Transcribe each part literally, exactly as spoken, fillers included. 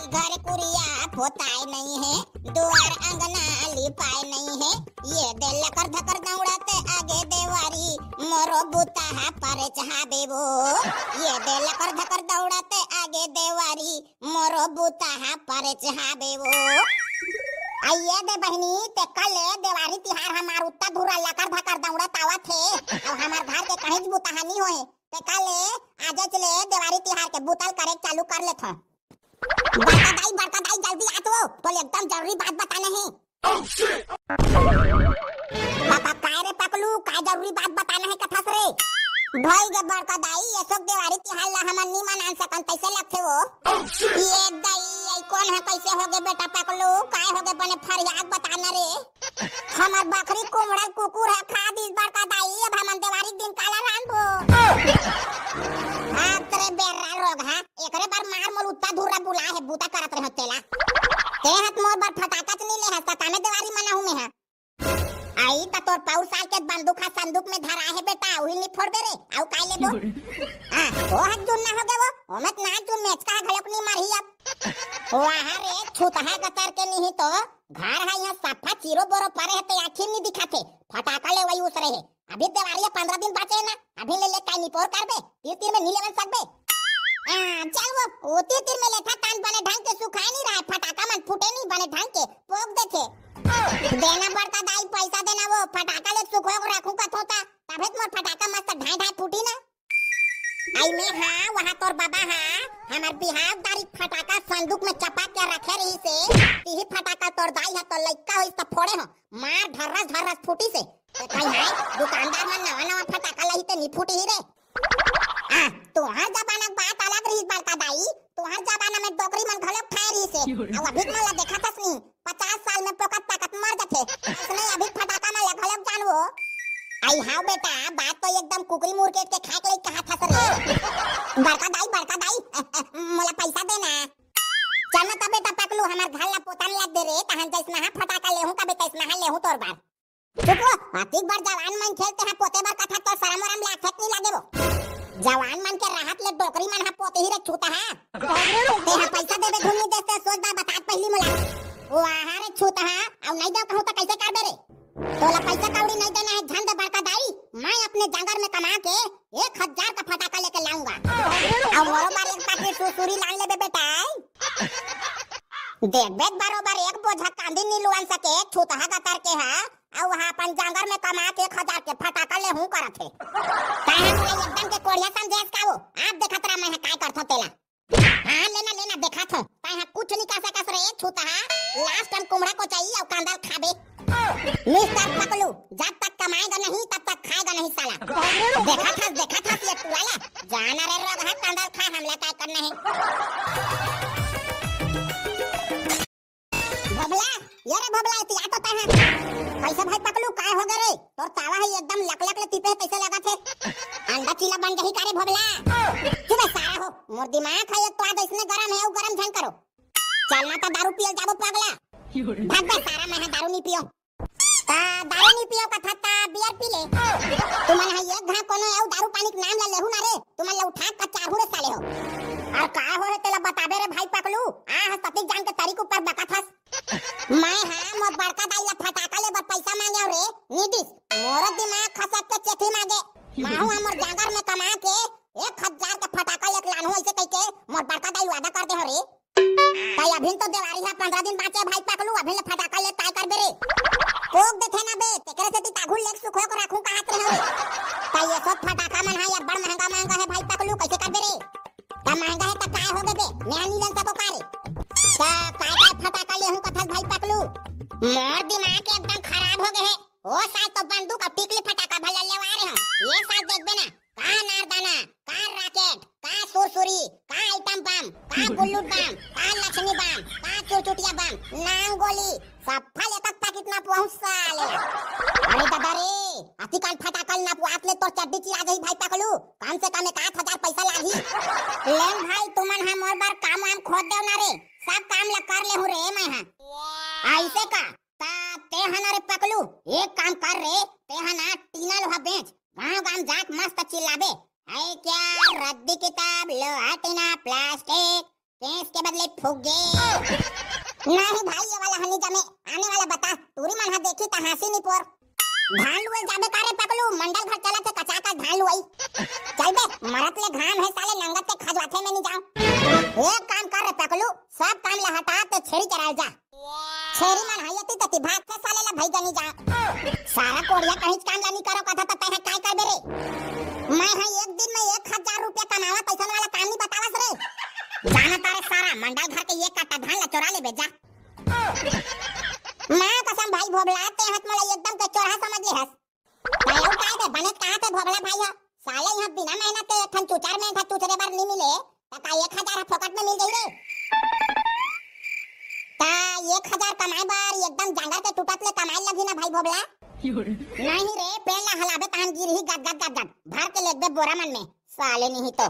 घर कुरिया पोताय नइ हे, दुआर अंगना लिपाय नइ हे, ये दे लकर धकर दौड़त आगे देवारी, मोरो बुता हा परेच हाबे वो। ये दे लकर धकर दौड़त आगे देवारी, मोरो बुता हा परेच हाबे वो। अइये दे बहिनी, ते कल देवारी तिहार हमार उत्ता धुरा लकर धकर दौड़त आवत हे, अउ हमार घर के कहीं बुता हा नी होए, ते कल आजच ले देवारी तिहार के बुता ल करे चालू कर लेथों। बड़का दाई, बड़का दाई, जल्दी आ तो, तोले एकदम जरूरी बात बताना हे। पापा, काय रे पकलू, काय जरूरी बात बताना हे कथस रे? भई गे बड़का दाई, ये सब देवारी तिहार ला हमन नी मनान सकन, कइसे लगथे वो? ये दाई, ये कोन हे, कइसे होगे बेटा पकलू, काय होगे, बने फरियाद बताना रे। हमर बकरी कुमड़ा कुकुर ह खा दिस बड़का दाई, अब हमन देवारी दिन काला रांधबो? हाथ रे बेर्रा रोगहा, एकरे बर मार मोल उत्ता धुर्रा बुला हे, बूता करत रहे तेला। ते हत मोर बर फटाका च नी ले हस, त कामे देवारी मनाहूं में ह। आई त तोर पौर साल के बंदूक ह संदूक में धरा हे बेटा, उही नी फोड़बे रे, अउ काय लेबो? हां, ओ हत जुन्ना होगे वो, ओमे त ना जुन मेचका ह घलोक नी मरही अब। वाह रे, छुतहा गतर के निही तो, घर ह इहां सफा चीरो बोरो परे हे ते आँखी नी दिखाथे। फटाका लेवई उसरे हे। अभी देवारी ह पंद्रह दिन बाचे हे ना, अभी ले ले काय निपोर करबे? तीर तीर में नी लेवन सकबे? आ, चल वो, वो तीर तीर में लेथा तान बने ढंग के सुखाय नी रहय, फटाका मन फूटे नी बने ढंग के, पोक देथे। देना बड़का दाई, पैसा देना वो, फटाका ले सुखोय को रखूं कथों ता, तभे त मोर फटाका मस्त ढाई ढाई फूटी ना। आई में हा, वहां तोर बाबा हा, हमर बिहाव तारीख फटाका संदूक में चपा के रखे रहिसे, तिही फटाका तोर दाई हा तो लइका होइस त फोड़े हो, मार ढर्रस ढर्रस फूटिसे। ते कहीं हाय, दुकानदार मन नवा नवा फटाका लही ते नी फूटी ही रे। आ, तुहार जमाना के बात अलग रहिस बड़का दाई, तुहार जमाना में डोकरी मन घलोक खाए रहिसे, अउ अभी मन ला देखत हस नी, पचास साल में पोकत पाकत मर जाथे। इसने अभी फटाका मन ला घलोक जानवो। आई हाव बेटा, बात तो एकदम कुकरी मुर्गेट के खाए के लइक कहत हस रे। बड़का दाई, बड़का दाई, मोला पैसा देना। चल ना त बेटा पकलू, हमर घर ला पोतन लग दे रे, तहन जइसनहा फटाका लेहूं कबे तइसनहा लेहूं तोर बर। चुप हो, अतिक बर जवान मन खेलते हैं पोते बर कथा, तोर शरम वरम लागथे नी लागे वो। जवान मन के रहत ले डोकरी मन ह पोते ही रे छूता है। ते ह पैसा देबे धुन नी देस ते सोच बा, बतात पहिली मोला। वाह रे छूतहा, अउ नइ देव कहूं त कइसे करबे रे? तोला पैसा कौड़ी नइ देना हे, झन दे बड़का दाई, मैं अपने जांगर में कमा के एक हजार का फटाका लेके लाऊंगा। अउ मोरो बर एक पाकिट सुरसुरी लान लेबे बेटा। देखबे त बरोबर एक बोझा कांदी नी लुअन सके छूतहा गतर के हा, अउ वहां अपन जांगर में कमा के एक हजार के फटाका लेहूं करत हे। तैं ह मोला एकदम के कोढ़िया समझे हस का वो? आप देखत रह मैं ह काय करथों तेला। हां, लेना, लेना, देखाथों। तैं ह कुछ नी कर सकस रे, छूतहा। Last time कुमड़ा कोचई अउ कांदा ल खाबे। Mister पकलू, जब तक कमाएगा नहीं, तब तक खाएगा नहीं साला। देखत हस, देखत हस ये टुरा ला। जाना रे रोगहा, कांदा ल खा, हमला काय करना हे। भोभला, ये रे भोभला, एती आ तो तैं ह। कइसे भाई पकलू, काय होगे रे? तोर तावा ह एकदम लकलक ले तिपे हे, कइसे लगत हे? अंडा चीला बन जाही का रे भोभला? चुप बे सारा हो, मोर दिमाग ह एक तो आज अइसने गरम हे, अउ गरम झन करो। चल ना त दारू पियल जाबो पगला। भाग बे सारा, मैं ह दारू नी पियों। त दारू नी पियों कथस त beer पी ले। तुमन ह एक घांव कोनो अउ दारू पानी के नाम ला लेहू ना रे, तुमन ला उठा के चारहू रे साले हो। अउ का हो हे तेला बताबे रे भाई पकलू, आ हस ततिक जान के तरिक ऊपर बकत हस। मैं हा मोर बड़का दाई ला फटाका ले बर पैसा मांगे हव रे, नी दिस। मोरो दिमाग खसक के चेथी मागे। माहू हा मोर जांगर में कमा के एक हजार के फटाका लेके लानहू अइसे कहिके मोर बड़का दाई वादा कर दे हव रे। तई अभिन तो देवारी हा पंद्रह दिन बाचे भाई पकलू, अभिन ले फटाका ले काय करबे रे? पोक देथे ना बे, तेकरे सेती ताघू लेके सुखोय को राखूं कहत रहे हव रे। तई ये सब फटाका मन हा यार बड़ महंगा महंगा हे भाई पकलू, कइसे करबे रे? त महंगा हे त काय होगे बे? मैं नी ले सकों का रे? त काय काय फटाका लेहूं कथस भाई पकलू? मोर दिमाग एकदम खराब होगे हे। ओ साल तो बंदूक अउ टिकली फटाका भले लेवाय रहे हंव। ये साल देखबे ना, का अनारदाना, का rocket, का सुरसुरी, का atom bomb, का bullet bomb, का लक्ष्मी bomb, का चुरचुटिया bomb, नांग गोली, सफल एक एक पैकेट नपवाहूं साले। अरे ददा रे, अतिकन फटाका ल नपवात ले तोर चड्डी चिरा जाही भाई पकलू। कम से कम एक आध हजार पैसा लागही। लेन भाई, तुमन हा मोर बर काम वाम खोज देव ना रे, सब काम ला कर लेहूं रे मैं हा। अइसे का? त तेहा ना रे पकलू, एक काम कर रे, तेहा ना टीना लोहा बेच, गांव गांव जाके मस्त चिल्लाबे, "है क्या रद्दी किताब, लोहा टीना प्लास्टिक?" केस के बदले फुग्गे। नहीं भाई, ये वाला हनी जमे, आने वाला बता, टूरी मन हा देखी त हाँसी नी पोर। धान लुए जाबे का रे पकलू, मंडल घर चलत हे कचाकच धान लुआई। चल बे, मरत ले घाम हे साले, नंगत के खजवाथे में नी जाओ। एक काम कर रे पकलू, सब काम ले हटा ते छेरी चराए जा। छेरी मन हा एती तती भागथे साले ला भई गनी जा। सारा कोढ़िया कहींच काम ला नी करो कथा त तैं हा काय करबे रे? मैं हा एक दिन में एक हजार रुपया कमावा तैसन वाला काम नी बतावस रे। जाना तारे सारा मंडल घर के एक काटा धान ला चोरा लेबे जा। माँ कसम भाई भोभला, तैं हा त मोला एकदम के चोरहा समझ ले हस। तैं अउ काय बे, बने कहा थे भोभला भाई हा, साले यहाँ बिना मेहनत के एक ठन चुचर में एक ठन चुचरे बर नी मिले, त का एक हजार हा फोकट में मिल जाही रे? त एक हजार कमाए बर एकदम जांगर के टूटत ले कमाए लगही ना भाई भोभला। नहीं रे, पेड़ ला हलाबे तहन गिरही गद गद गद गद, भर के लेगबे बोरा मन में, साले नहीं तो।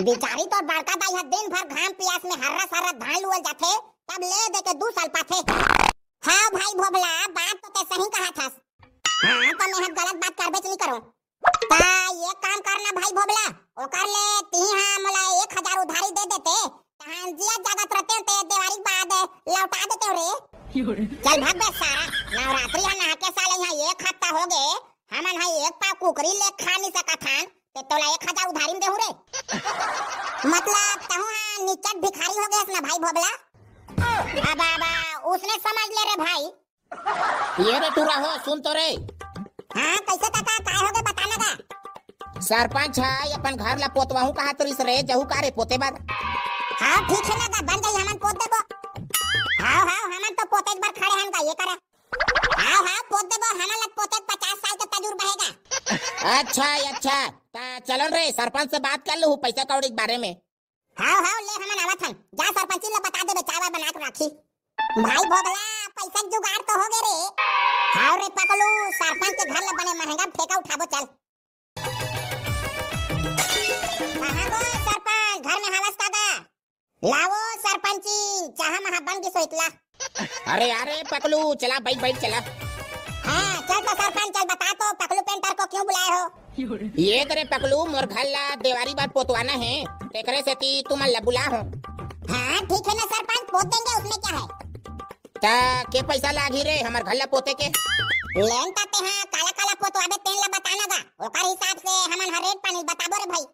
बिचारी तोर बड़का दाई हा दिन भर घाम पियास में हर्रा सर्रा धान लुअल जाथे, तब ले दे के दू साल पाथे। हाँ भाई भोभला, बात तो तैं सही कहा थस। हाँ, त मैं हा गलत बात करबेच नी करो। त एक काम करना भाई भोभला, ओकर ले तिही हा मोला एक हजार उधारी दे देते, तहान जिया जागत रहते ते देवारी के बाद लौटा देते रे। चल भाग बे सारा, नवरात्रि हा नहा के साले यहाँ एक हफ्ता हो गे, हमन हा एक पाव कुकरी ले खा नी सकत हन, ते तोला एक हजार उधारी में देहूँ रे। मतलब तहूँ हा निचट भिखारी हो गेस ना भाई भोभला। अब, अब, उसने समझ ले रे भाई। ये रे टूरा हो, सुन तो रे। हाँ, कैसे काका, काय हो गे, बता ना गा। सरपंच हा अपन घर ला पोतवाहूँ कहत रिस रे, जहू का रे पोते बर? हाँ, ठीक है ना गा, बन जाई, हमन पोत देबो। हाँ, हाँ, हमन तो पोते बर खड़े हन गा, ये करे। हाँ, हाँ, पोत देबो, हमन ला पोते पचास साल के तजुर्बा हे गा। अच्छा, अच्छा, ता चलन रे, सरपंच से बात कर लूँ पैसा कौड़ी के बारे में। हाव, हाव, ले हमन आवत हन। जा सरपंची ल बता देबे, चाय वाय बना के राखी। भाई भोभला, पइसा के जुगाड़ तो हो गे रे। हाव रे पकलू, सरपंच के घर ल बने महंगा ठेका उठाबो, चल। कहाँ गो सरपंच, घर में हवस का गा? लावो सरपंची, चाहा महा बन गिस होही त ला। अरे, अरे, पकलू, चला, बैठ, बैठ, चला। हाँ, चल तो सरपंच, चल बता तो, पकलू पेंटर को क्यों बुलाए हो? ये तो रे पकलू, मोर घर ला देवारी बर पोतवाना हे, तेकरे सेती तुमन ला बुला हो। हाँ, ठीक है ना सरपंच, पोत देंगे, उसमें क्या है? ता के पैसा लागही रे हमर घर ला पोते के? लेन ता ते हाँ, काला काला पोतवाबे तेन ला बताना गा, ओकर हिसाब से हमन हर रेट पानी बताबो रे भाई।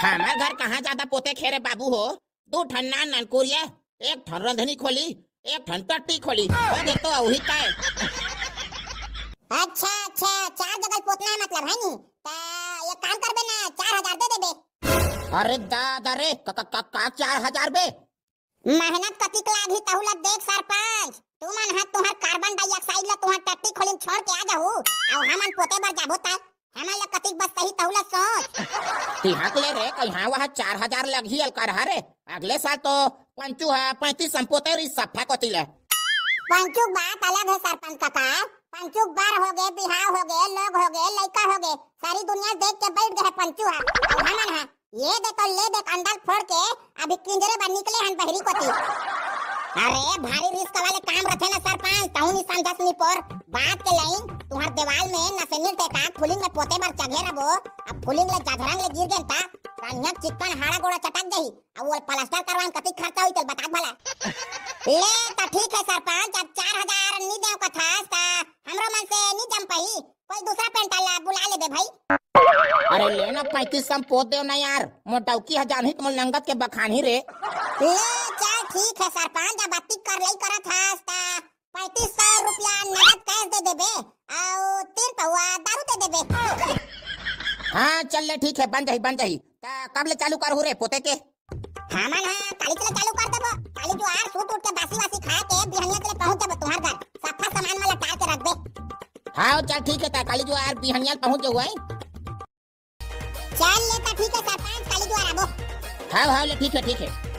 हमर घर कहाँ जादा पोते के हे रे बाबू हो, दू ठन नान नान कुरिया, एक ठन रंधनी खोली, एक ठन टट्टी खोली, हो गे तो उही तय। अच्छा, अच्छा, चार जगह पोतना हे मतलब, है नी? ता एक काम करबे ना, चार हजार दे देबे। अरे दादा रे, का, का, का, का चार हजार बे? मेहनत कतिक लागही तहू ला देख सरपंच, तुमन ह तुंहर कार्बन डाइऑक्साइड ला तुंहर टट्टी खोली म छोड़ के आ जाहू, अउ हमन पोते बर जाबो त हमन ला कतिक बचही तहू ला सोच। तिहां के ले रे, कइहां वह चार हजार लगही अलकर हरे, अगले साल तो पंचू ह पैंतीस सौ म पोते रही सफा कोती ले। पंचू के बात अलग हे सरपंच कका, पंचू के बर हो गे, बिहाव हो गे, लोग हो गे, लइका हो गे, सारी दुनिया देख के बैठ गे हे पंचू ह, अउ हमन ह ये दे तो ले दे अंडा ल फोड़ के अभी किंजरे बर निकले हन बहरी कोती। अरे भारी रिस्क वाले काम रथे ना सरपंच, तहू नी समझस नी पोर। बात के लाइन तुंहर देवाल में नसेनी टेका फुलिंग में पोते बर चघे रबो, अब फुलिंग ले जधरंग ले गिर गेन ता कन्हक चिक्कन हाड़ा गोड़ा चटक जाही, अब वो प्लास्टर करवान कतिक खर्चा होई तेल बता भला। ले तो ठीक है सरपंच, अब चार हजार नी देव कथस ता हमरो मन से नी जम पाही। कोई दूसरा पेंटर ला बुला लेबे भाई। अरे ले ना पैंतीस सौ म पोत देव ना यार, मोर डौकी ह जानही त मोर नंगत के बखानही रे। ले चल ठीक है सरपंच, अब अतिक करलई करत हस त पैंतीस सौ रुपया नगद कैश दे देबे अउ तीन पौवा दारू दे देबे। हाँ चल ले ठीक है, बन जाही बन जाही। त कब ले चालू करहू रे पोते के? हमन ह काली चले चालू कर देबो। काली जुआर सूत उठ के बासी वासी खा के बिहनिया चले पहुंच जाबो तुंहर घर। सफा सामान वाला टार के रखबे। हाव चल ठीक है, त काली जुआर बिहनिया पहुंच जाहू। चल ले त ठीक है सरपंच, काली जुआर आबो। हाव हाव ले ठीक है ठीक है।